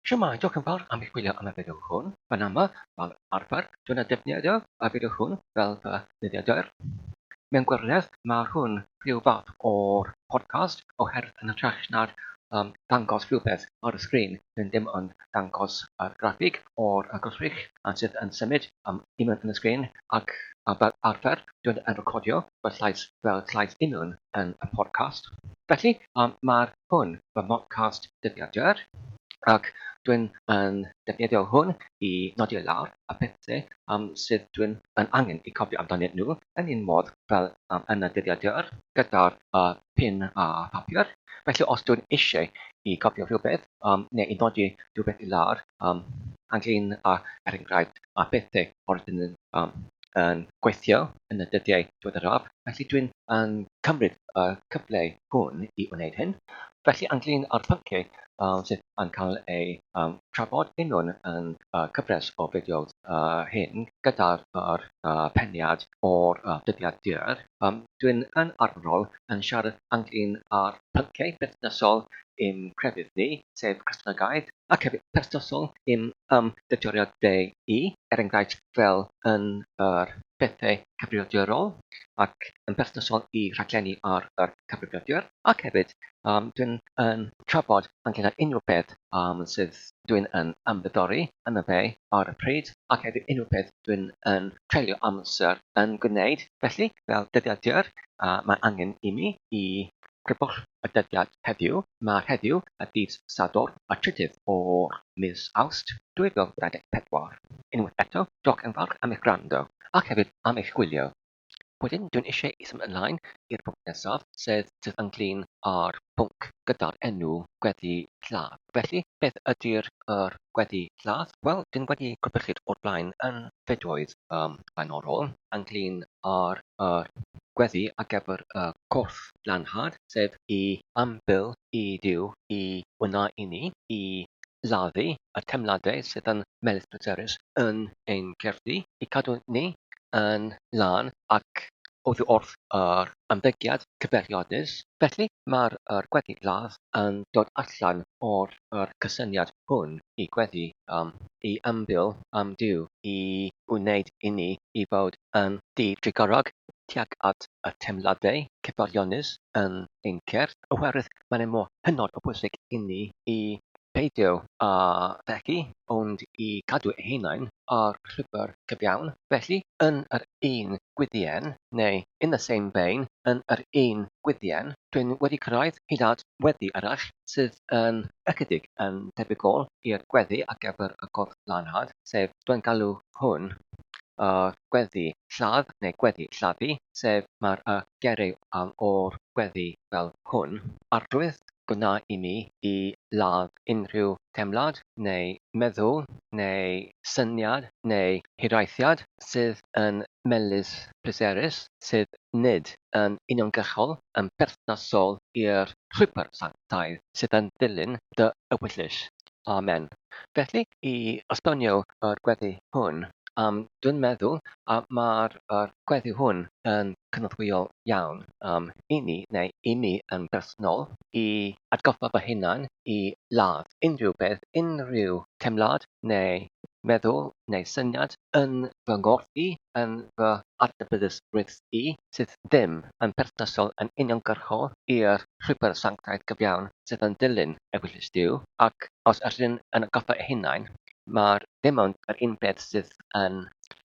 Shwmae, diolch yn fawr am eich gwylio am y fideo hwn. Fan yma, fel arfer, dwi'n defnyddio y fideo hwn fel fy nyddiadur. Mewn gwirionedd, mae hwn rhyw fath o'r podcast oherwydd yn hytrach na'r um, dangos rhywbeth ar y sgrin, dwi'n dim ond dangos yr graffig o'r gwrthrych sydd yn symud um, i mewn yn y sgrin ac fel arfer dwi'n yn recordio fy llais fel llais union yn y podcast. Felly, um, mae'r hwn fy mhodcast dyddiadur, ac dwi'n yn defnyddio hwn i nodi lawr y pethau um, sydd dwi'n yn angen i cofio amdanyn nhw yn un modd fel um, yn y dyddiadur gyda'r uh, pin a phapur. Felly os dwi'n eisiau i gofio rhywbeth um, neu i nodi rhywbeth i lawr um, ynglyn â, er enghraifft, a pethau o'r dyn um, yn gweithio yn y dyddiau diweddaraf, felly dwi'n yn cymryd y cyfle hwn i wneud hyn. Felly ynglyn â'r pynciau um, sydd yn cael eu um, trafod unwn yn y cyfres o fideos uh, hyn gyda'r uh, peniad o'r uh, dyddiadur, um, dwi'n yn arferol yn siarad ynglyn â'r pynciau berthnasol i'm crefydd ni, sef Cristnogaeth, ac hefyd perthnasol i'm ymddiddoriadau i, er enghraifft fel yn yr pethau cyfrifiadurol ac yn berthnasol i rhaglenni ar yr cyfrifiadur, ac hefyd um, dwi'n yn trafod ynglyn â unrhyw beth um, sydd dwi'n yn ymddiddori yno fe ar y pryd, ac hefyd unrhyw beth dwi'n yn treulio amser yn gwneud. Felly, fel dyddiadur, uh, mae angen i mi i Crybwyll y dyddiad heddiw, mae heddiw y dydd Sadwrn y trydydd o'r mis Awst 2024. Unwaith eto, diolch yn fawr am eich gwrando, ac hefyd am eich gwylio. Wedyn, dwi'n eisiau i symud ymlaen i'r pwnc nesaf, sef sydd ynglyn â'r pwnc gyda'r enw Gweddi Lladd. Felly, beth ydy'r yr Gweddi Lladd? Wel, dwi'n wedi crybwyllyd o'r blaen yn fideoedd um, blaenorol ynglyn â'r yr gweddi ar gyfer y corff lanhad, sef i ambil i Duw i wna i ni i laddu y teimladau sydd yn melys pleserus yn ein cerddi, i cadw ni yn lân ac oddi wrth yr ymddygiad cyfeiliornus. Felly, mae'r yr gweddi ladd yn dod allan o'r yr cysyniad hwn i gweddi um, i ambil am Duw i wneud i ni i fod yn ddi-drugarog tuag at y teimladau cyfeiliornus yn ein cyrff, oherwydd mae'n mor hynod o bwysig inni i beidio â phechu, ond i gadw eu hunain ar llwybr cyfiawn. Felly, yn yr un gwyddien, neu in the same vein, yn yr un gwyddien, dwi'n wedi cyrraedd hyd at weddi arall sydd yn ychydig yn debygol i'r gweddi ar gyfer y gorff lanhad, sef dwi'n galw hwn y gweddi lladd neu gweddi lladdu, sef mae'r y geiriau o'r gweddi fel hwn, Arglwydd, gwna i mi i ladd unrhyw teimlad neu meddwl neu syniad neu hiraethiad sydd yn melys pleserus, sydd nid yn uniongyrchol yn berthnasol i'r llwybr sanctaidd sydd yn dilyn dy ewyllys. Amen. Felly, i esbonio yr gweddi hwn, um, dwi'n meddwl a mae'r yr gweddi hwn yn cynorthwyol iawn um, i ni, neu i mi yn bersonol, i atgoffa fy hunan i ladd unrhyw beth, unrhyw teimlad neu meddwl neu syniad yn fy nghorff i, yn fy adnabyddusrwydd i, sydd ddim yn perthnasol yn uniongyrchol i'r llwybr sanctaidd gyfiawn sydd yn dilyn ewyllys Duw, ac os ydyn yn atgoffa eu hunain, mae'r ddim ond yr un peth sydd yn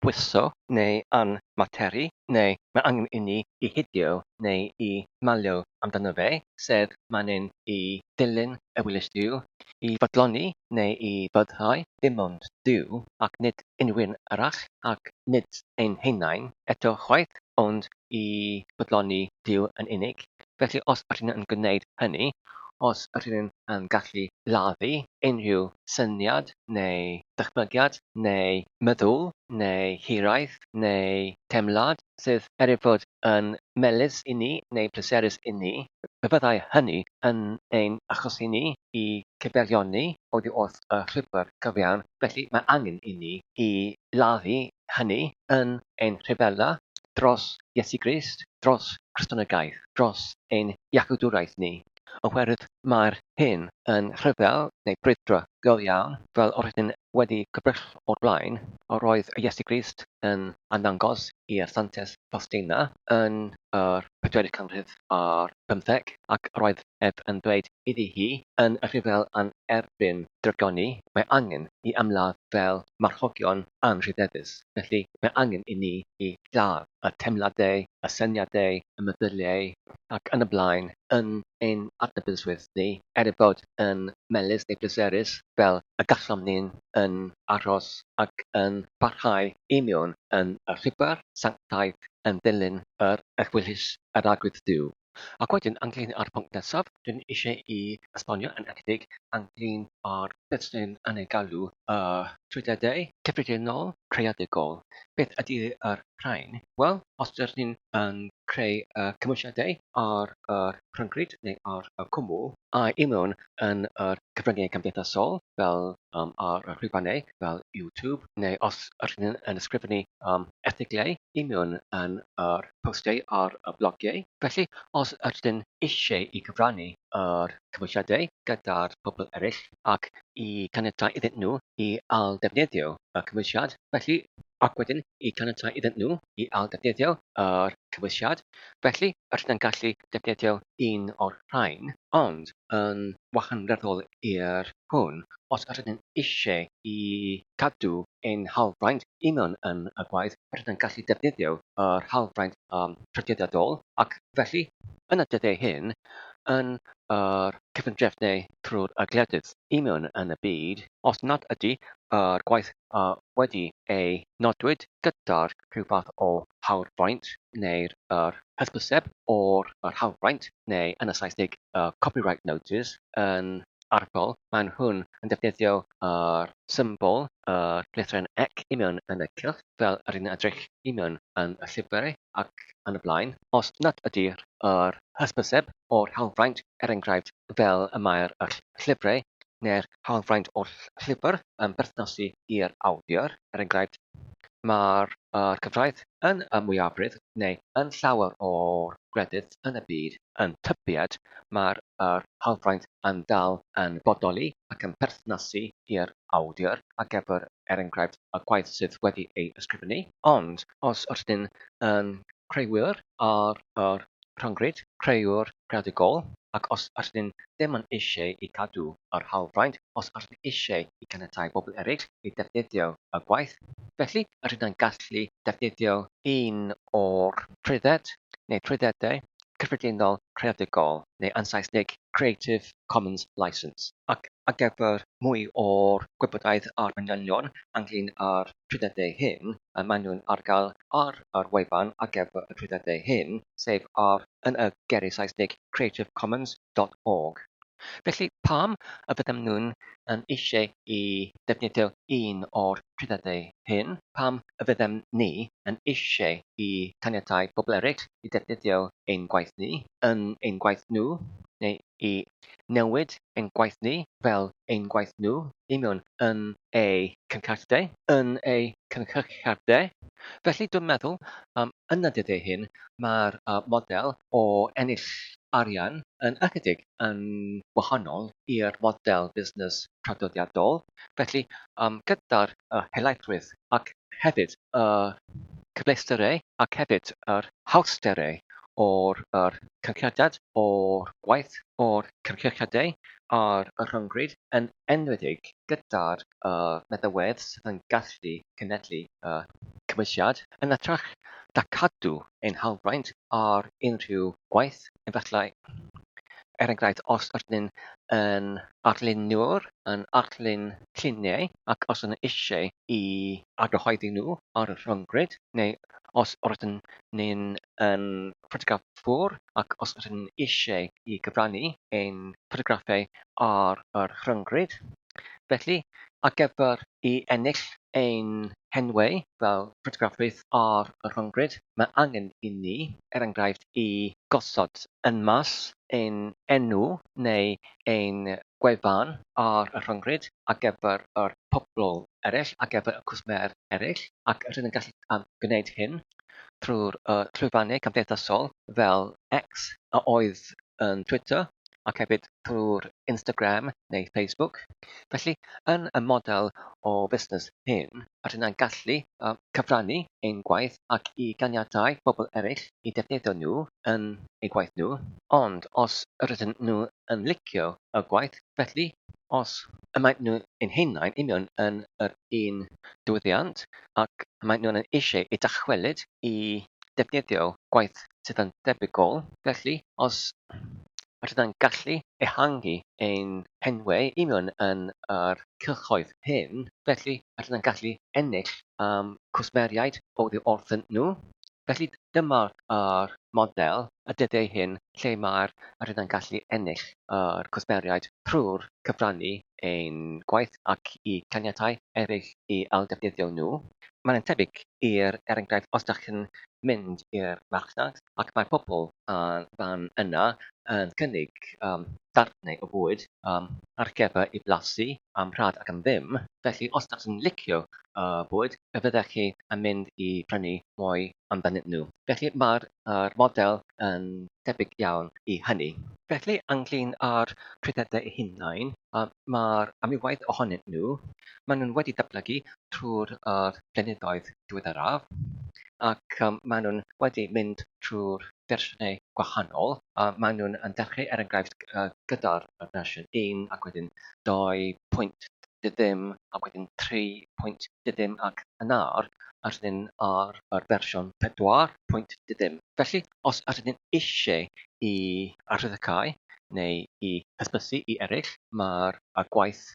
pwyso neu yn materu, neu mae angen i ni i hidio neu i malio amdano fe, sef mae'n ein i ddilyn ewyllys Duw, i fodloni neu i fyddhau dim ond Duw ac nid unrhyw un arall, ac nid ein hunain eto chwaith, ond i fodloni Duw yn unig. Felly os ydyn yn gwneud hynny, os ydyn yn gallu laddu unrhyw syniad neu ddychmygiad neu meddwl neu hiraeth neu teimlad sydd er ei fod yn melys i ni neu pleserus i ni, fe fyddai hynny yn ein achosi ni i cyfeilioni oddi wrth y llwybr cyfiawn, felly mae angen i ni i laddu hynny yn ein rhyfela dros Iesu Grist, dros Gristnogaeth, dros ein iachawdwriaeth ni, oherwydd mae'r. hyn yn rhyfel neu brwydro go iawn, fel yr ydyn wedi crybwyll o'r blaen, yr oedd Iesu Grist yn arddangos i'r Santes Faustina yn yr pedwerydd canrif ar bymtheg, ac yr oedd ef yn dweud iddi hi, yn y rhyfel yn erbyn drygioni, mae angen i ymladd fel marchogion anrhydeddus, felly mae angen i ni i lladd y teimladau, y syniadau, y meddyliau, ac yn y blaen, yn ein adnabyddusrwydd ni, er ei bod yn melys neu bleserus, fel y gallom ni'n yn aros ac yn parhau i mewn yn y llwybr sanctaidd yn dilyn yr ewyllys yr Arglwydd Duw. Ac wedyn, ynglyn â'r pwnc nesaf, dwi'n eisiau i esbonio yn ychydig ynglyn â'r beth sy'n yn ei galw y trwyddedau cyffredinol creadigol. Beth ydy'r rhain? Wel, os ydych chi'n yn creu y cymwysiadau ar yr rhyngrwyd neu ar y cwmwl, a i mewn yn yr cyfryngau cymdeithasol fel um, ar y llwyfannau fel YouTube, neu os ydych chi'n yn ysgrifennu um, erthyglau i mewn yn yr postiau ar y blogiau. Felly, os ydych chi'n eisiau i gyfrannu yr cymwysiadau gyda'r pobl eraill ac i caniatáu iddyn nhw i ail-ddefnyddio y cymwysiad, felly ac wedyn i caniatáu iddyn nhw i ail-ddefnyddio yr cymwysiad. Felly, rydyn yn gallu defnyddio un o'r rhain, ond yn wahanol i'r hwn, os ydyn eisiau i cadw ein hawlfraint i mewn yn y gwaith, rydyn yn gallu defnyddio yr hawlfraint traddodiadol, ac felly, yn y dyddiau hyn, yn yr cyfundrefnau trwy'r gwledydd i mewn yn y byd, os nad ydy yr gwaith wedi ei nodwyd gyda'r rhyw fath o hawlfraint neu'r yr hysbyseb o'r yr hawlfraint neu yn y Saesneg y copyright notice yn arferol, maen nhw'n yn defnyddio yr symbol y llythrennau ec i mewn yn y cylch fel yr un edrych i mewn yn y llyfrau ac yn y blaen. Os nad ydy'r yr hysbyseb o'r hawlfraint, er enghraifft fel y mae'r y llyfrau neu'r hawlfraint o'r llyfr yn berthnasu i'r awdur, er enghraifft, mae'r yr cyfraith yn y mwyafrif neu yn llawer o'r gwledydd yn y byd yn tybied mae'r yr hawlfraint yn dal yn bodoli ac yn perthnasu i'r awdur ar gyfer, er enghraifft, y gwaith sydd wedi ei ysgrifennu. Ond os ydyn yn creuwyr ar yr rhyngrwyd, crëwr creadigol, ac os ydyn ddim yn eisiau i cadw yr hawlfraint, os ydyn eisiau i caniatáu bobl eraill i defnyddio y gwaith, felly ydyn yn gallu defnyddio un o'r trwydded neu trwyddedau cyffredinol creadigol, neu yn Saesneg Creative Commons License. Ac ar gyfer mwy o'r gwybodaeth a'r manylion ynglŷn â'r trwyddedau hyn, maen nhw'n ar gael ar yr wefan ar gyfer y trwyddedau hyn, sef ar, yn y geiriau Saesneg, creativecommons.org. Felly, pam y byddem nhw'n yn eisiau i ddefnyddio un o'r trwyddedau hyn? Pam y fyddem ni yn eisiau i caniatáu pobl eraill i ddefnyddio ein gwaith ni yn ein gwaith nhw, neu i newid ein gwaith ni fel ein gwaith nhw i mewn yn eu cynhyrchiadau, yn eu cynhyrchiadau. Felly dwi'n meddwl, um, yn y dyddiau hyn, mae'r model o ennill arian yn ychydig yn wahanol i'r model busnes traddodiadol. Felly, um, gyda'r helaethrwydd ac hefyd y cyfleusterau ac hefyd yr hawsterau o'r yr cynhyrchiad o'r gwaith o'r cynhyrchiadau ar y rhyngrwyd, yn enwedig gyda'r meddalwedd sydd yn gallu cenedlu y cymwysiad, yn hytrach na cadw ein hawlfraint ar unrhyw gwaith, efallai, er enghraifft, os ydyn yn arluniwr, yn arlun lluniau, ac os ydyn eisiau i argyhoeddi nhw ar y rhyngrwyd, neu os rydyn ni'n yn ffotograffwr ac os rydyn eisiau i gyfrannu ein ffotograffau ar yr rhyngrwyd. Felly, ar gyfer i ennill ein henwau fel ffotograffydd ar y rhyngrwyd, mae angen i ni, er enghraifft, i gosod yn mas ein enw neu ein gwefan ar y rhyngrwyd ar gyfer yr pobl eraill, ar gyfer y cwsmer eraill, ac rydyn yn gallu gwneud hyn trwy'r llwyfannau cymdeithasol fel X, a oedd yn Twitter, ac hefyd trwy'r Instagram neu Facebook. Felly, yn y model o fusnes hyn, rydyn ni'n gallu cyfrannu ein gwaith ac i ganiatáu pobl eraill i defnyddio nhw yn eu gwaith nhw, ond os rydyn nhw yn licio y gwaith, felly os y maen nhw eu hunain union yn yr un diwydiant ac maen nhw'n eisiau eu dychwelyd i defnyddio gwaith sydd yn debygol, felly os rydyn ni'n gallu ehangu ein henwau union yn yr cylchoedd hyn, felly rydyn ni'n gallu ennill cwsmeriaid oddi wrthyn nhw. Felly dyma'r yr model y dyddiau hyn lle mae'r rydyn ni'n gallu ennill yr cwsmeriaid trwy'r cyfrannu ein gwaith ac i caniatáu eraill i ailddefnyddio nhw. Mae'n tebyg i'r, er enghraifft, os dach chi'n mynd i'r marchnad ac mae pobl yn fan yna yn cynnig darnau o fwyd ar gyfer i blasu am rhad ac am ddim. Felly, os dach chi'n licio y bwyd, fe fyddech chi yn mynd i prynu mwy amdanyn nhw. Felly, mae'r model yn debyg iawn i hynny. Felly, ynglŷn â'r trwyddedau eu hunain, mae'r amrywiaeth ohonyn nhw, maen nhw'n wedi datblygu trwy'r blynyddoedd diweddaraf, ac maen nhw'n wedi mynd trwy'r fersiynau gwahanol. Maen nhw'n yn dechrau, er enghraifft, gyda'r fersiwn 1 ac wedyn 2 pwynt ddim ac wedyn 3 pwynt ddim ac yn awr rydyn ni ar yr fersiwn 4 pwynt ddim. Felly, os ydyn ni eisiau i arwyddocáu neu i hysbysu i eraill, mae'r gwaith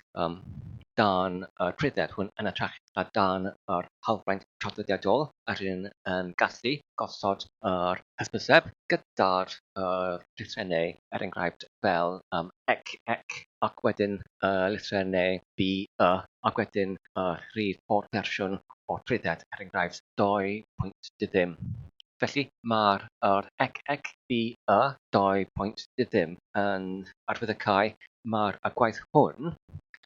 dan y trwydded hwn yn hytrach na dan yr hawlfraint traddodiadol, rydyn yn gallu gosod yr hysbyseb gyda'r llythrennau, er enghraifft, fel ec, ec, ac wedyn y llythrennau B, Y, ac wedyn y rhif o'r fersiwn o'r trwydded, er enghraifft, 2.dim. Felly, mae'r yr ec, ec, B, Y, 2.dim yn arwyddocáu mae'r y gwaith hwn,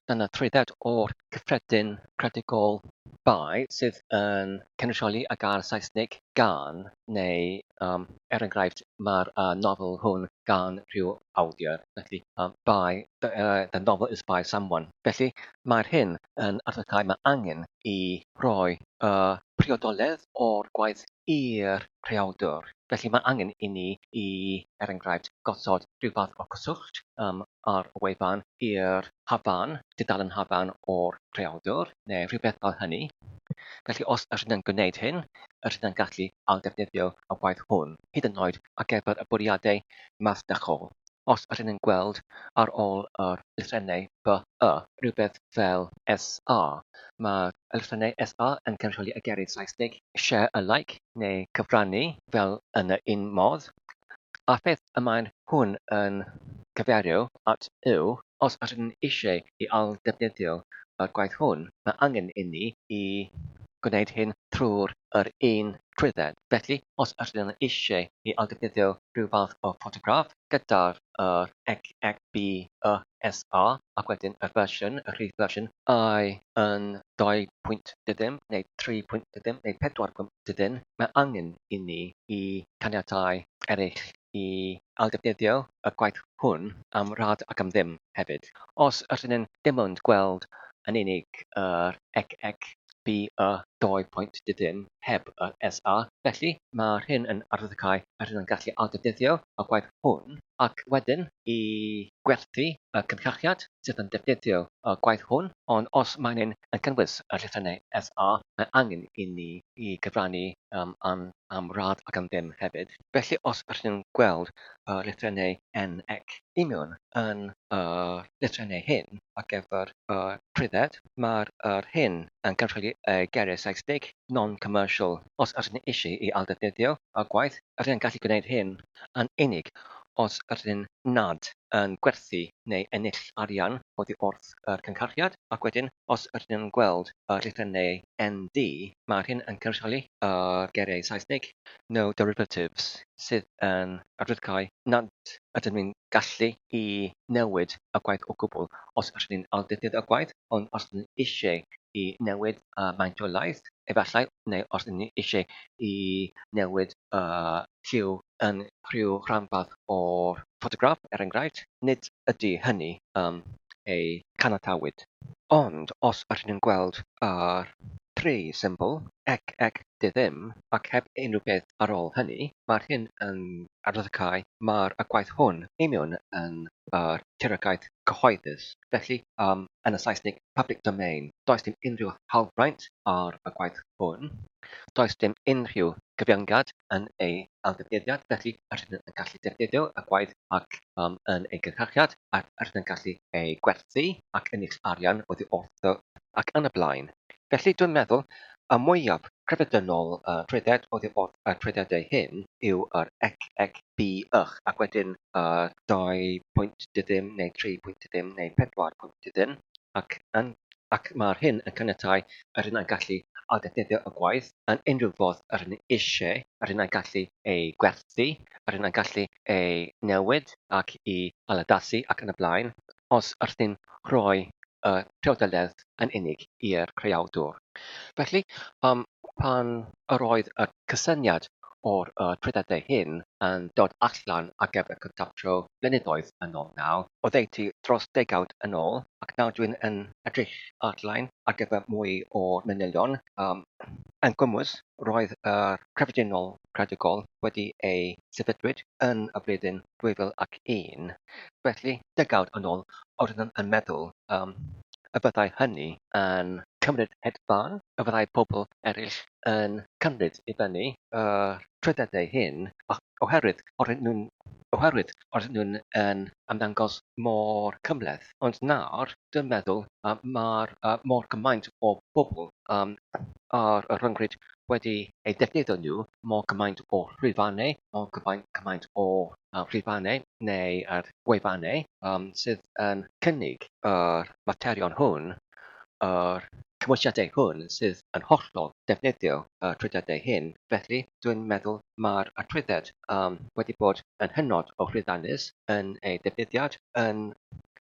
dyna trwydded o'r cyffredin creadigol by sydd yn cynrychioli y gair Saesneg gan, neu er enghraifft mae'r nofel hwn gan rhyw awdur, felly by, the novel is by someone. Felly mae'r hyn yn arwyddocáu mae angen i roi y priodoledd o'r gwaith i'r creawdwr. Felly mae angen i ni i, er enghraifft, gosod rhyw fath o cyswllt ar y wefan i'r hafan, tudalen hafan o'r creawdwr, neu rhywbeth fel hynny. Felly os ydyn ni'n gwneud hyn, ydyn ni'n gallu ailddefnyddio y gwaith hwn, hyd yn oed ar gyfer y bwriadau masnachol. Os ydyn ni'n gweld ar ôl yr llythrennau B, Y, rhywbeth fel SA, mae'r llythrennau SA yn cynrychioli y geiriau Saesneg share alike neu cyfrannu fel yn y un modd. A'r peth y mae hwn yn cyfeirio at yw, os ydyn ni eisiau i ailddefnyddio y gwaith hwn, mae angen inni i gwneud hyn trwy'r yr un trwydded. Felly, os ydyn ni eisiau i ailddefnyddio rhyw fath o ffotograff gyda'r yr X, X, B, Y, S, A, ac wedyn y fersiwn, y rhif fersiwn, I yn 2.dim neu 3.dim neu 4.dim, mae angen i ni i caniatáu eraill i ailddefnyddio y gwaith hwn am rad ac am ddim hefyd. Os ydyn ni'n dim ond gweld yn unig yr X, X, B, Y, 2.dim heb y SA, felly mae'r hyn yn arwyddocáu yr hyn yn gallu ailddefnyddio y gwaith hwn ac wedyn i gwerthu y cynhyrchiad sydd yn defnyddio y gwaith hwn, ond os mae'n un yn cynnwys y llythrennau SA, mae angen i ni i gyfrannu am am rad ac am ddim hefyd. Felly os ydych chi'n gweld y llythrennau N ac union yn y llythrennau hyn ar gyfer y trwydded, mae'r yr hyn yn cynrychioli y geiriau Saesneg non-commercial. Os ydych chi'n eisiau i ailddefnyddio y gwaith, ydych chi'n gallu gwneud hyn yn unig os ydych chi'n nad yn gwerthu neu ennill arian oddi wrth yr cynhyrchiad, ac wedyn os ydyn nhw'n gweld y llythrennau ND, mae'r hyn yn cynrychioli y geiriau Saesneg, no derivatives, sydd yn arwyddocáu nad ydyn ni'n gallu i newid y gwaith o gwbl os ydyn ni'n ailddefnyddio y gwaith, ond os ydyn ni eisiau i newid y maint o laeth, efallai, neu os ydyn ni eisiau i newid y lliw. yn rhyw rhanbarth o'r ffotograff, er enghraifft, nid ydy hynny yn ei caniatawyd. Ond os ydyn nhw'n gweld yr tri symbol, ec, ec, dy ddim, ac heb unrhyw beth ar ôl hynny, mae'r hyn yn arwyddocáu mae'r y gwaith hwn union yn yr tiriogaeth cyhoeddus. Felly, um, yn y Saesneg, public domain. Does dim unrhyw hawlfraint ar y gwaith hwn. Does dim unrhyw gyfyngiad yn ei ailddefnyddiad, felly rydyn yn gallu defnyddio y gwaith ac um, yn ei gynhyrchiad, ac rydyn yn gallu ei gwerthu ac ennill arian oddi wrtho ac yn y blaen. Felly dwi'n meddwl y mwyaf crefyddynol y trwydded oddi wrth y trwyddedau hyn yw yr ec ec b ych ac wedyn y 2.dim neu 3.dim neu 4.dim ac yn ac mae'r hyn yn caniatáu yr hyn yn gallu ailddefnyddio y gwaith yn unrhyw fodd yr hyn eisiau, yr hyn yn gallu ei gwerthu, yr hyn yn gallu ei newid ac i ailaddasu ac yn y blaen, os ydyn ni'n rhoi y priodoledd yn unig i'r creawdwr. Felly, um, pan yr oedd y cysyniad o'r y trwyddedau hyn yn dod allan ar gyfer y cyntaf tro blynyddoedd yn ôl nawr, oddeutu dros degawd yn ôl, ac nawr dwi'n yn edrych ar-lein ar gyfer mwy o'r manylion, um, yn gymwys, roedd yr Cyffredinol Creadigol wedi ei sefydlwyd yn y flwyddyn 2001. Felly, degawd yn ôl, oeddwn yn meddwl um, y byddai hynny yn cymryd hedfan, y byddai pobl eraill yn cymryd i fyny y trwyddedau hyn oherwydd oedden nhw'n oherwydd oedden nhw'n yn ymddangos mor cymhleth. Ond nawr, dwi'n meddwl uh, mae'r uh, mor gymaint o bobl um, ar y rhyngrwyd wedi ei ddefnyddio nhw, mor gymaint o llwyfannau, mor gymaint, gymaint o uh, llwyfannau neu ar gwefannau um, sydd yn cynnig yr materion hwn yr cymwysiadau hwn sydd yn hollol defnyddio y trwyddedau hyn, felly dwi'n meddwl mae'r trwydded um, wedi bod yn hynod o llwyddiannus yn ei defnyddiad yn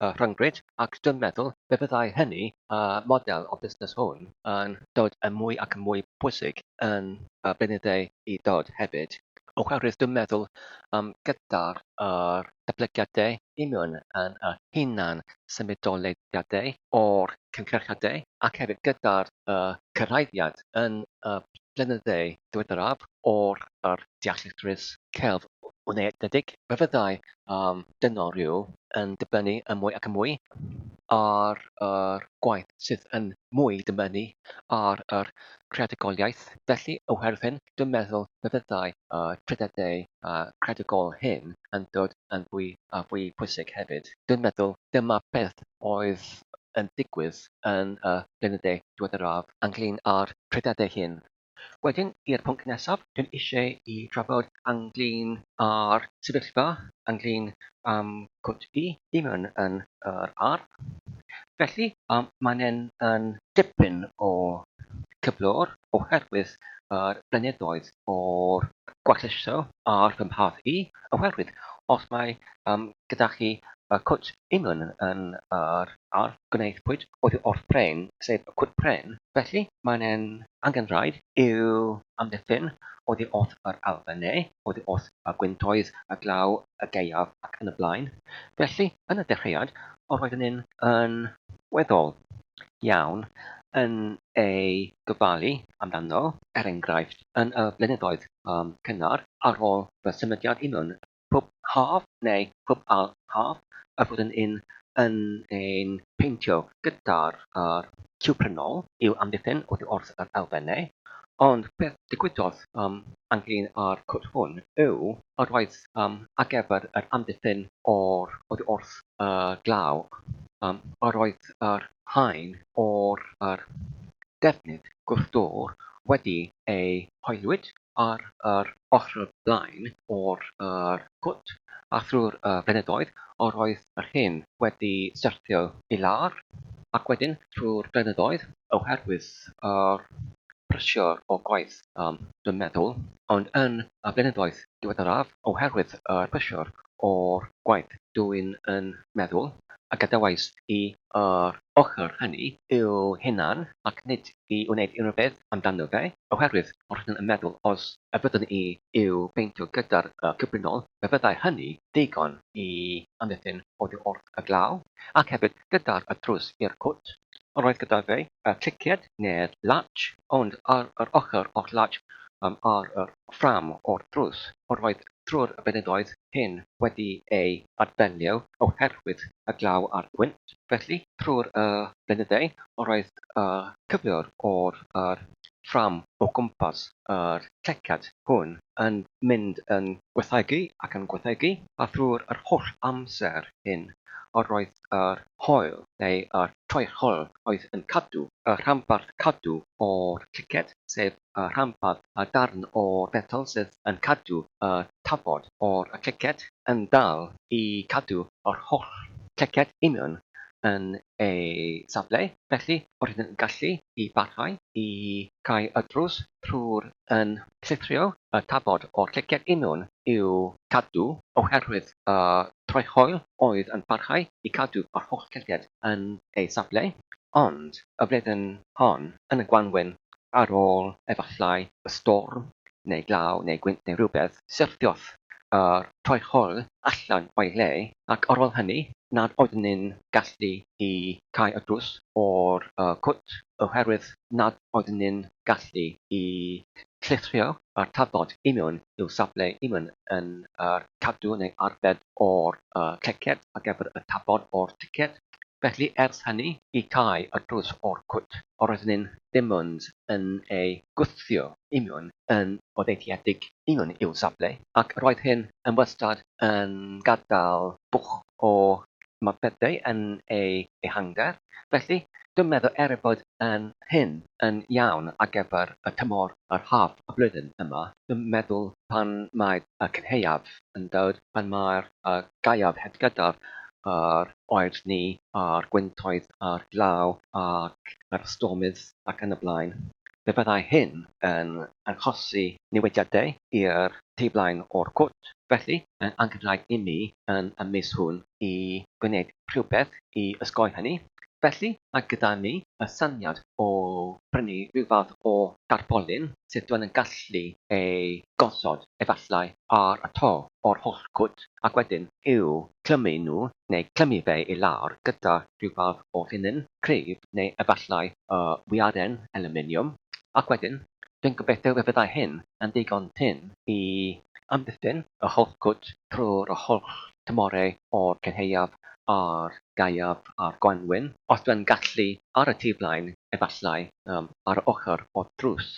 y rhyngrwyd ac dwi'n meddwl fe fyddai hynny, y model o busnes hwn, yn dod yn mwy ac yn mwy pwysig yn y blynyddoedd i ddod hefyd. Oherwydd dwi'n meddwl um, gyda'r yr datblygiadau union yn y hunan symudoleiddiadau o'r cynhyrchiadau ac hefyd gyda'r y cyrhaeddiad yn y blynyddoedd diweddaraf o'r yr deallusrwydd celf unedig, fe fyddai um, dynol rhyw yn dibynnu yn mwy ac yn mwy ar yr gwaith sydd yn mwy dibynnu ar yr creadigoliaeth. Felly, oherwydd hyn, dwi'n meddwl fe fyddai y trwyddedau creadigol hyn yn dod yn fwy a fwy pwysig hefyd. Dwi'n meddwl dyma beth oedd yn digwydd yn y blynyddoedd diweddaraf ynglŷn â'r trwyddedau hyn. Wedyn, i'r pwnc nesaf, dwi'n eisiau i drafod ynglŷn â'r sefyllfa ynglŷn â'm cwt i, i mewn yn yr ardd. Felly, um, mae'n yn, yn dipyn o cyflwr oherwydd yr blynyddoedd o'r gwallysio ar fy mharth i, oherwydd os mae um, gyda chi y cwt union yn yr ardd gwnaethpwyd oddi wrth pren, sef y cwt pren, felly mae'n en angenrhaid i'w amddiffyn oddi wrth yr elfennau, oddi wrth y gwyntoedd, y glaw, y gaeaf ac yn y blaen. Felly, yn y dechreuad, yr oeddwn i'n yn weddol iawn yn ei gofalu amdano, er enghraifft, yn y blynyddoedd um, cynnar ar ôl fy symudiad i mewn pob haf neu pob ail haf, y flwyddyn un yn ein peintio gyda'r yr ciwprynol i'w amddiffyn oddi wrth yr elfennau. Ond beth digwyddodd um, ynglyn â'r cwt hwn yw yr oedd um, ar gyfer yr amddiffyn o'r oddi wrth y glaw, um, yr oedd yr haen o'r yr defnydd gwrth-dŵr wedi ei hoelwyd ar yr ochr blaen o'r yr cwt, a thrwy'r y blynyddoedd yr oedd yr hen wedi syrthio i lawr, ac wedyn trwy'r blynyddoedd, oherwydd yr pressure o gwaith, um, dwi'n meddwl, ond yn y blynyddoedd diweddaraf, oherwydd yr pressure o'r gwaith, dwi'n yn meddwl. a gadawais i yr ochr hynny i'w hunan ac nid i wneud unrhyw beth amdano fe, oherwydd roeddwn yn meddwl os y byddwn i i'w beintio gyda'r cwprinol, fe fyddai hynny ddigon i amddiffyn oddi wrth y glaw, ac hefyd gyda'r y drws i'r cwt. Roedd gyda fe y cliced neu'r latch, ond ar yr ochr o'r latch ar yr ffrâm o'r drws, roedd Trwy'r blynyddoedd hyn wedi ei adfeilio oherwydd y glaw a'r gwynt, felly trwy'r y blynyddau roedd y cyflwr o'r yr ffrâm o gwmpas yr clecad hwn yn mynd yn gwaethygu ac yn gwaethygu, a thrwy'r yr holl amser hyn roedd yr haul neu yr troell oedd yn cadw y rhanbarth cadw o'r cliced, sef y rhanbarth a darn o'r metel sydd yn cadw y tafod o'r cliced yn dal i cadw yr holl cliced union yn ei safle, felly rydyn yn gallu i barhau i cau y drws trwy'r yn llithrio y tafod o'r cliced union i'w cadw oherwydd y troellhaul oedd yn parhau i cadw yr holl cliced yn ei safle. Ond y flwyddyn hon, yn y gwanwyn, ar ôl efallai y storm, neu glaw, neu gwynt neu rhywbeth, syrthiodd yr troellhaul allan o'i le, ac ar ôl hynny, nad oeddwn i'n gallu i cau y drws o'r cwt oherwydd nad oeddwn i'n gallu i llithrio yr tafod i mewn i'w safle i mewn yn yr cadw neu arbed o'r cleced ar gyfer y tafod o'r ticed. Felly ers hynny, i cau y drws o'r cwt, roeddwn i'n dim ond yn ei gwthio i mewn yn oddeutuedig i mewn i'w safle, ac roedd hyn yn wastad yn gadael bwlch o modfeddau yn ei ehangder. Felly, dwi'n meddwl er ei bod yn hyn yn iawn ar gyfer y tymor yr haf y flwyddyn yma, dwi'n meddwl pan mae y cynhaeaf yn dod, pan mae'r gaeaf heb gyda'r yr oerni a'r gwyntoedd a'r glaw ac yr stormydd ac yn y blaen. Fe fyddai hyn yn achosi newidiadau i'r tu blaen o'r cwt, felly yn angenrhaid imi yn y mis hwn i gwneud rhywbeth i osgoi hynny. Felly, mae gyda mi y syniad o brynu rhyw fath o darpolin sydd dwi'n yn gallu ei gosod efallai ar y to o'r holl cwt ac wedyn i'w clymu nhw neu clymu fe i lawr gyda rhyw fath o llinyn cryf neu efallai y wiaren aluminiwm ac wedyn dwi'n gobeithio fe fyddai hyn yn ddigon tynn i amddiffyn y holl cwt trwy'r holl tymhorau o'r cynhaeaf a'r gaeaf a'r gwanwyn, os dwi'n gallu ar y tu flaen efallai ar y ochr o'r drws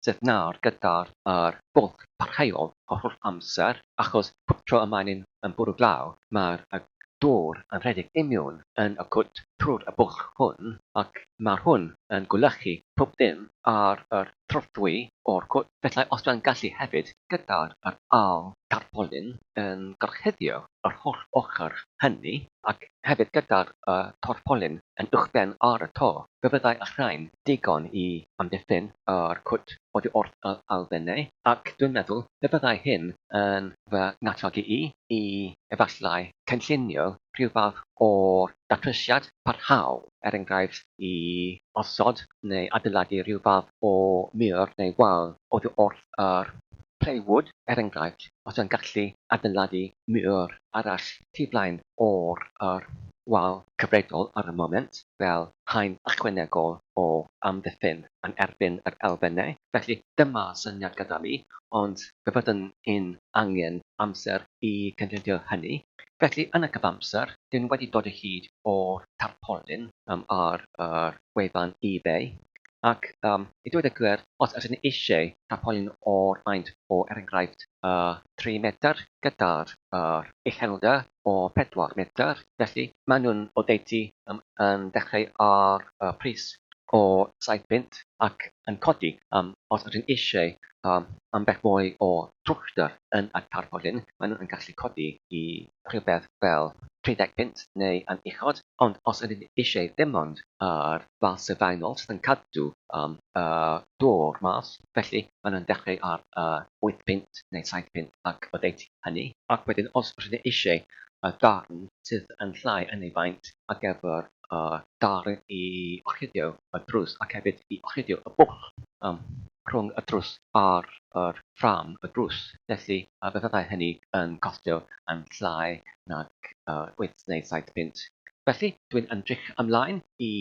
sydd nawr gyda'r yr bwlch parhaol yr holl amser, achos pob tro y mae'n yn bwrw glaw mae'r y dŵr yn rhedeg imiwn yn y cwt trwy'r y bwlch hwn ac mae'r hwn yn gwlychu pob dim ar yr trothwy o'r cwt, felly os dwi'n gallu hefyd gyda'r yr ail tarpolin yn gorchuddio yr holl ochr hynny, ac hefyd gyda'r y torpolin yn uwchben ar y to, fe fyddai y rhain digon i amddiffyn yr cwt oddi wrth y elfennau, ac dwi'n meddwl fe fyddai hyn yn fy ngalluogi i i efallai cynllunio rhyw fath o'r datrysiad parhaol, er enghraifft i osod neu adeiladu rhyw fath o mur neu wal oddi wrth yr plywood, er enghraifft, os yw'n gallu adeiladu mur arall tu flaen o'r yr wal cyfredol ar y moment, fel haen ychwanegol o amddiffyn yn erbyn yr elfennau. Felly, dyma syniad gyda mi, ond fe fyddwn i'n angen amser i cynllunio hynny. Felly, yn y cyfamser, dyn wedi dod o hyd o'r tarpolin ar yr wefan eBay, ac i dweud y gwir, os ydyn ni eisiau tarpolin o'r maint o, er enghraifft, 3 metr gyda'r yr uchelder o 4 metr, felly maen nhw'n oddeutu yn dechrau ar y pris o 7 punt ac yn codi os ydyn eisiau ambell mwy o drwchder yn y tarpolin, maen nhw'n gallu codi i rhywbeth fel 30 punt neu yn uchod, ond os ydyn ni eisiau dim ond yr fas sylfaenol sydd yn cadw y dŵr mas, felly maen nhw'n dechrau ar 8 punt neu 7 punt ac oddeutu hynny. Ac wedyn os ydyn ni eisiau y darn sydd yn llai yn ei faint ar gyfer y darn i orchuddio y drws ac hefyd i orchuddio y bwlch um, rhwng y drws a'r yr ffrâm y drws. Felly, fe fyddai hynny yn costio yn llai nag 8 neu 7 punt. Felly, dwi'n edrych ymlaen i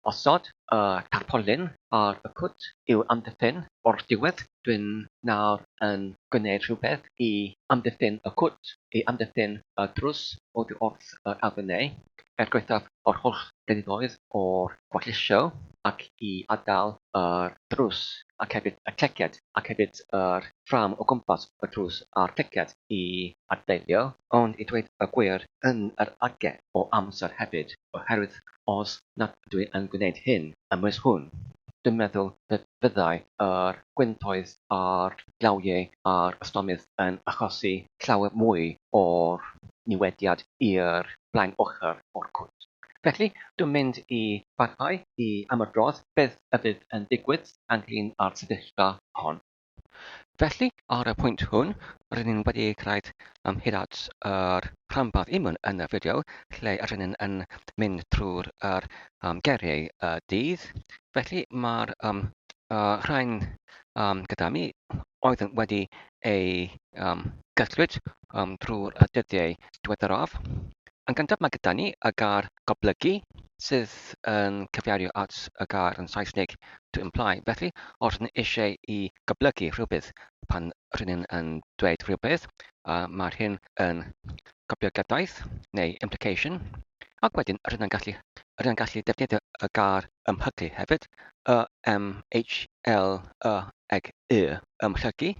osod y tarpolin ar y cwt i'w amddiffyn o'r diwedd. Dwi'n nawr yn gwneud rhywbeth i amddiffyn y cwt, i amddiffyn y drws oddi wrth yr elfennau, er gwaethaf yr holl blynyddoedd o'r gwallisio ac i adael yr drws ac hefyd y cleciad ac hefyd yr ffrâm o gwmpas y drws a'r cleciad i adfeilio, ond i dweud y gwir yn yr agedd o amser hefyd, oherwydd os nad ydw i yn gwneud hyn y mis hwn, dwi'n meddwl fe fyddai yr gwyntoedd a'r glawiau a'r ystormydd yn achosi llawer mwy o'r niwediad i'r blaen ochr o'r cwt. Felly, dwi'n mynd i barhau i ymadrodd beth y fydd yn digwydd ynglŷn â'r sefyllfa hon. Felly, ar y pwynt hwn, rydyn ni'n wedi cyrraedd hyd at yr rhanbarth union yn y fideo lle rydyn ni'n yn mynd trwy'r yr, geiriau y dydd. Felly, mae'r rhain gyda mi oedd yn wedi ei gyllwyd drwy'r dyddiau diweddaraf. Yn gyntaf mae gyda ni y gair goblygu sydd yn cyfeirio at y gair yn Saesneg to imply. Felly, os rydyn ni eisiau i goblygu rhywbeth pan rydyn ni'n yn dweud rhywbeth, mae'r hyn yn goblygiadaeth neu implication. Ac wedyn rydyn ni'n gallu, rydyn ni'n gallu defnyddio y gair ymhlygu hefyd, y M H L Y ag Y, ymhlygu.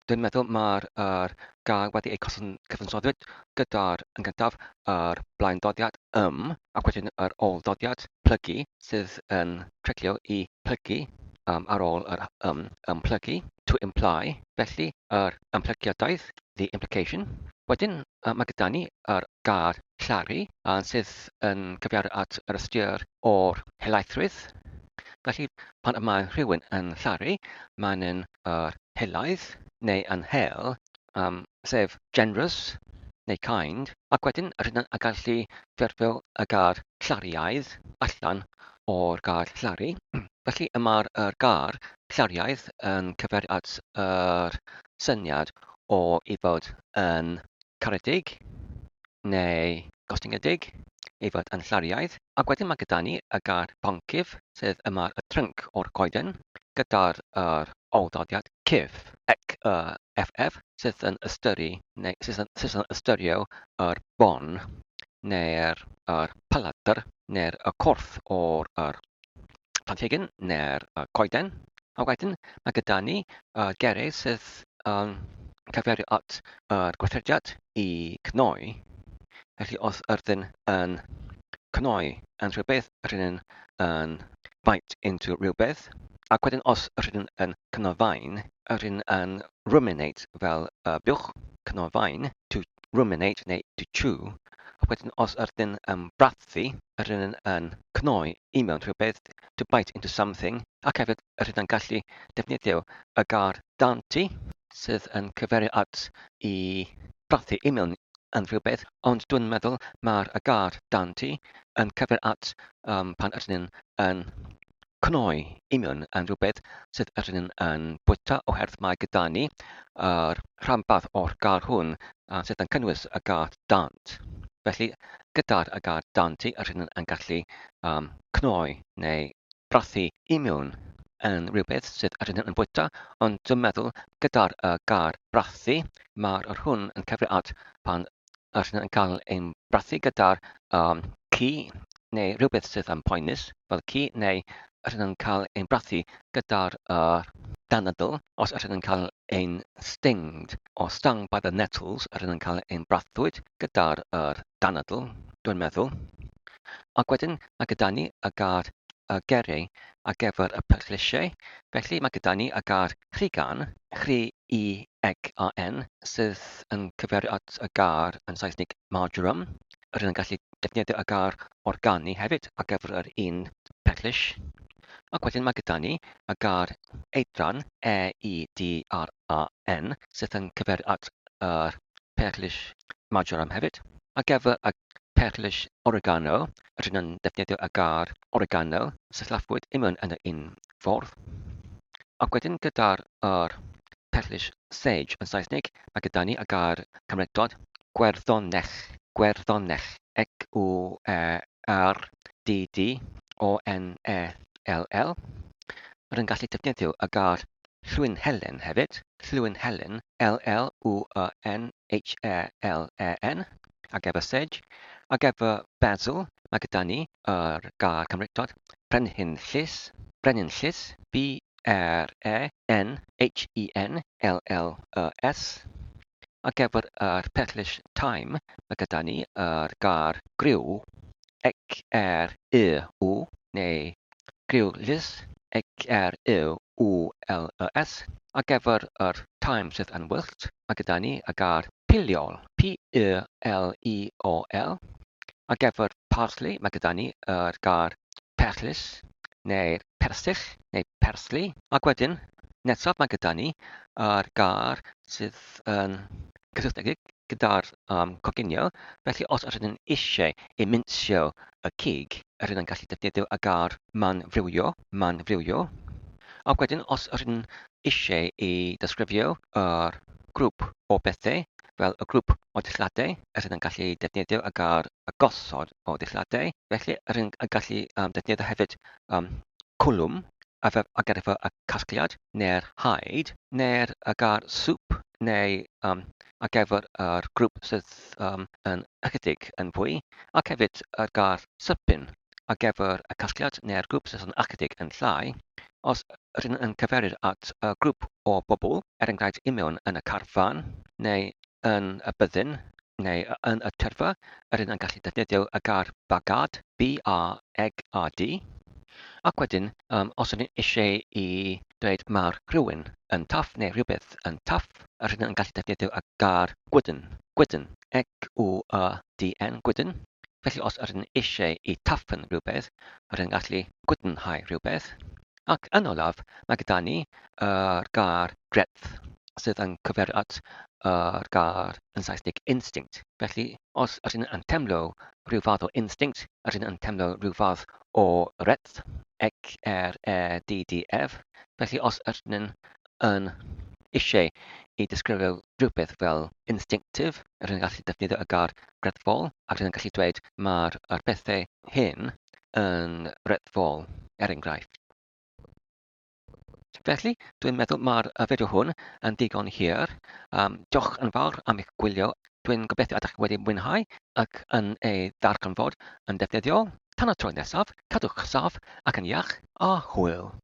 Dwi'n meddwl mae'r yr gair wedi ei cyfansoddwyd gyda'r yn gyntaf yr blaendoddiad ym ac wedyn yr ôl-ddoddiad plygu sydd yn treglio i plygu um, ar ôl yr ym, ymhlygu, to imply, felly yr ymhlygiadaeth, the implication. Wedyn mae gyda ni yr gair llaru sydd yn cyfeirio at yr ystyr o'r helaethrwydd. Felly pan y mae rhywun yn llaru, mae'n yn yr helaeth neu yn hel, sef generous neu kind, ac wedyn rydyn yn gallu ffurfio y gair llariaidd allan o'r gair llaru. Felly y mae'r yr gair llariaidd yn cyfeirio at yr syniad o i fod yn caredig neu gostyngedig, ei fod yn llariaidd. Ac wedyn mae gyda ni y gair boncyff, sef y mae'r y trync o'r goeden, gyda'r yr ôl-ddoddiad cyff, ec y ff, sydd yn ystyru neu sydd yn, sydd yn ystyrio yr bon neu'r yr paladr neu'r y corff o'r yr planhigyn neu'r y coeden. A wedyn mae gyda ni y gerrig sydd yn cyfeirio at yr gweithrediad i cnoi. Felly os ydyn yn cnoi yn rhywbeth, rydyn yn bite into rhywbeth. Ac wedyn os rydyn yn cnofain, rydyn yn ruminate fel y buwch, cnofain, to ruminate neu to chew. Ac wedyn os ydyn yn brathu, rydyn yn cnoi i mewn rhywbeth, to bite into something. Ac hefyd rydyn yn gallu defnyddio y gair danti, sydd yn cyfeirio at i brathu i mewn yn rhywbeth, ond dwi'n meddwl mae'r y gair danti yn cyfeirio at pan ydyn ni'n yn cnoi i mewn yn rhywbeth sydd ydyn ni'n yn bwyta, oherwydd mae gyda ni yr rhanbarth o'r gair hwn sydd yn cynnwys y gair dant. Felly, gyda'r y gair danti, ydyn ni'n yn gallu cnoi neu brathu i mewn yn rhywbeth sydd ydyn nhw'n bwyta, ond dwi'n meddwl gyda'r gair brathu, mae'r yr hwn yn cyfri at pan ydyn nhw'n cael ein brathu gyda'r ci neu rhywbeth sydd yn poenus fel ci, neu ydyn nhw'n cael ein brathu gyda'r danadl, os ydyn nhw'n cael ein stinged or stung by the nettles, ydyn nhw'n cael ein brathwyd gyda'r yr danadl, dwi'n meddwl. Ac wedyn mae gyda ni y gair y geri ar gyfer y perllysiau. Felly mae gyda ni y gair rhigan, rhi i eg a n, sydd yn cyfeirio at y gair yn Saesneg marjoram. Rydyn yn gallu defnyddio y gair organu hefyd ar gyfer yr un perllys. Ac wedyn mae gyda ni y gair eidran, e i d r a n, sydd yn cyfeirio at yr perllys marjoram hefyd. Ar gyfer y perllys oregano, rydyn yn defnyddio y gair oregano, sillafuwyd union yn yr un ffordd. Ac wedyn gyda'r yr perllys sage yn Saesneg, mae gyda ni y gair Cymreictod gwerddonell, gwerddonell, G-U-E-R-D-D-O-N-E-L-L. Rydyn yn gallu defnyddio y gair Llwyn Helen hefyd, Llwyn Helen, L-L-W-Y-N H-E-L-E-N, ac efo sage, ac efo basil, mae gyda ni yr gair Cymreictod, Brenhin Llys, Brenin Llys, B-R-E-N-H-I-N-L-L-Y-S, ac efo'r yr perllys thyme, mae gyda ni yr gair griw, X-R-I-W, neu griw llys, X-R-I-W-L-Y-S, Ar gyfer yr thyme sydd yn wyllt, mae gyda ni y gair piliol, P-I-L-I-O-L. Ar gyfer parsley, mae gyda ni yr gair perllys, neu'r persill, neu persli. Ac wedyn, nesaf mae gyda ni yr gair sydd yn gysylltiedig gyda'r coginio. Felly os ydyn ni'n eisiau i minsio y cig, rydyn yn gallu defnyddio y gair manfriwio, manfriwio. Ac wedyn os rydyn eisiau i ddisgrifio yr grŵp o bethau, fel y grŵp o dilladau, rydyn yn gallu defnyddio y gair y gosod o ddilladau. Felly rydyn yn gallu defnyddio hefyd cwlwm ar gyfer y casgliad neu'r haid, neu'r y gair sŵp, neu ar gyfer yr grŵp sydd yn ychydig yn fwy, ac hefyd y gair sypyn ar gyfer y casgliad neu'r grŵp sydd yn ychydig yn llai. Os rydyn yn cyferir at y grŵp o bobl, er enghraifft i mewn yn y carfan, neu yn y byddin, neu yn y tyrfa, rydyn yn gallu defnyddio y gair bagad, B-A-G-A-D. Ac wedyn, os ydyn eisiau i dweud mae'r rhywun yn tough neu rhywbeth yn tough, rydyn yn gallu defnyddio y gair gwydn, gwydn, G-W-Y-D-N, gwydn. Felly os ydyn eisiau i toughen rhywbeth, rydyn yn gallu gwydnhau rhywbeth. Ac yn olaf, mae gyda ni yr gair greddf, sydd yn cyfeirio at yr gair yn Saesneg instinct. Felly, os ydyn yn teimlo rhyw fath o instinct, ydyn yn teimlo rhyw fath o reddf, X-R-E-D-D-F. Felly, os ydyn yn eisiau i ddisgrifio rhywbeth fel instinctive, rydyn yn gallu defnyddio y gair greddfol, ac rydyn yn gallu dweud mae'r pethau hyn yn reddfol, er enghraifft. Felly, dwi'n meddwl mae'r fideo hwn yn ddigon hir. Diolch yn fawr am eich gwylio. Dwi'n gobeithio ydych wedi mwynhau ac yn ei ddarganfod yn ddefnyddiol. Tan y tro nesaf, cadwch saff ac yn iach, a hwyl!